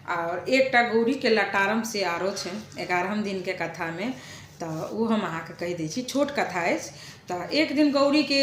आओर एकटा गौरीके लटारम से आरो छै 11म दिनके कथामे, तऽ ओ हम अहाँके कहि दै छी, छोट कथा अछि। तऽ एक दिन गौरीके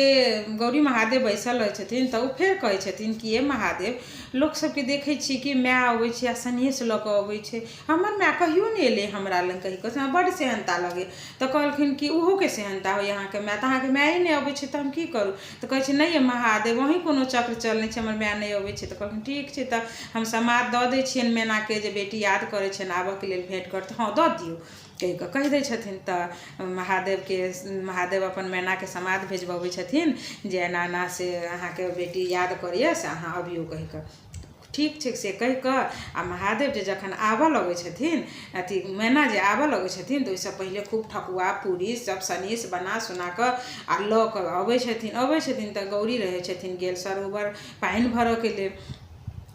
गौरी महादेव बैसल रहै छथिन, तऽ ओ फेर कहै छथिन कि हे महादेव, लोक सबके देखै छी कि माय अबै छै आ सनेस लऽ कऽ अबै छै, हमर माय कहियो नहि एलै हमरा लग कहि कऽ, से हमरा बड्ड सेहन्ता लगैए। तऽ कहलखिन कि ओहोके सेहन्ता होइए अहाँके माय, तऽ अहाँके माये नहि अबै छै तऽ हम की करू? तऽ कहै छै नहि यै महादेव, अहीँ कोनो चक्र चलने छै, हमर माय नहि अबै छै। तऽ कहलखिन ठीक छै, तऽ हम समाद दऽ दै छियनि मैनाके जे बेटी याद करै छनि आबऽके लेल भेँट करत। हँ दऽ दियौ कहि कऽ कहि दै छथिन। तऽ महादेवके महादेव अपन मैनाके समाद भेजबबै छथिन जे एना एना से अहाँके बेटी याद करैए, से अहाँ अबियौ कहि कऽ। ठीक छै से कहि कऽ आ महादेव जे जखन आबऽ लगै छथिन, अथी मैना जे आबऽ लगै छथिन, तऽ ओहिसँ पहिले खूब ठकुआ पूरी सब सनेस बना सोना कऽ आ लऽ कऽ अबै छथिन। अबै छथिन तऽ गौरी रहै छथिन गेल सरोवर पानि भरऽके लेल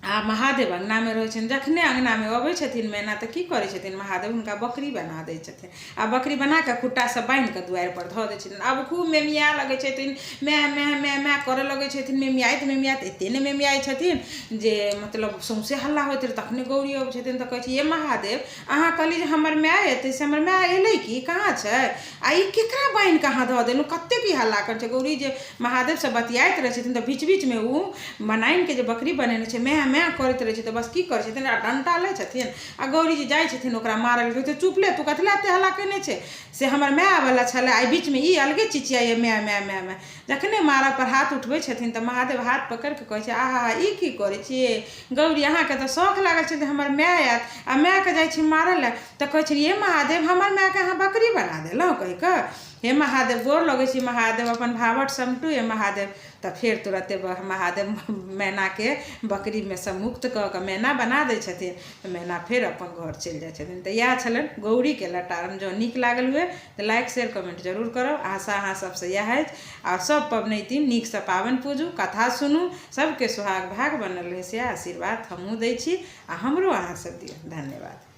आ महादेव अङ्गनामे रहै छथिन। जखने अङ्गनामे अबै छथिन मैना, तऽ की करै छथिन महादेव? हुनका बकरी बना दै छथिन आ बकरी बना कऽ खुट्टासँ बान्हि कऽ दुआरिपर धऽ दै छथिन। आब खूब मेमिया लगै छथिन, माय माय माय माय करऽ लगै छथिन। मेमियाइत मेमियाइत एते ने मेमियाइ छथिन जे मतलब सौँसे हल्ला होइत रहै। तखने गौरी अबै छथिन तऽ कहै छै, ये महादेव, अहाँ कहली जे हमर माय एतै, से हमर माय एलै की? कहाँ छै? आ ई केकरा बान्हि कऽ अहाँ धऽ देलहुँ? कतेक ई हल्ला करै छै? गौरी जे महादेवसँ बतियाइत रहै छथिन, तऽ बीच बीचमे ओ मनाइनके जे बकरी बनेने छै, माय माय करैत रहै छै। तऽ बस की करै छथिन, आ डण्टा लै छथिन आ गौरी जे जाइ छथिन ओकरा मारऽ लेल। कहै छै, चुप ले, तू कथी लए एते हल्ला केने छै? से हमर माय आबऽवला छलै आ एहि बीचमे ई अलगे चिचियाइए माय माय माय माय। जखने मारऽपर हाथ उठबै छथिन, तऽ महादेव हाथ पकड़ि कऽ कहै छै, आहा हा, ई की करै छियै गौरी? अहाँके तऽ शौख लागल छै जे हमर माय आयत आ मायके जाइ छी मारऽ लए। तऽ कहै छै, ये महादेव, हमर मायके अहाँ बकरी बना देलहुँ कहि कऽ? हे महादेव, गोर लगै छी महादेव, अपन भावट समटू हे महादेव। तऽ फेर तुरते महादेव मैनाके बकरीमे सँ मुक्त कऽ कऽ मैना बना दै छथिन, तऽ मैना फेर अपन घर चलि जाइ छथिन। तऽ इएह छलनि गौरीके लटारम। जँ नीक लागल हुए तऽ लाइक शेयर कमेंट जरूर करब। आशा अहाँ सबसँ इएह अछि। आओर सब पबनैतिन नीकसँ पाबनि पूजू, कथा सुनू, सबके सोहाग भाग बनल रहै से आशीर्वाद हमहूँ दै छी आ हमरो अहाँ सब दिअ। धन्यवाद।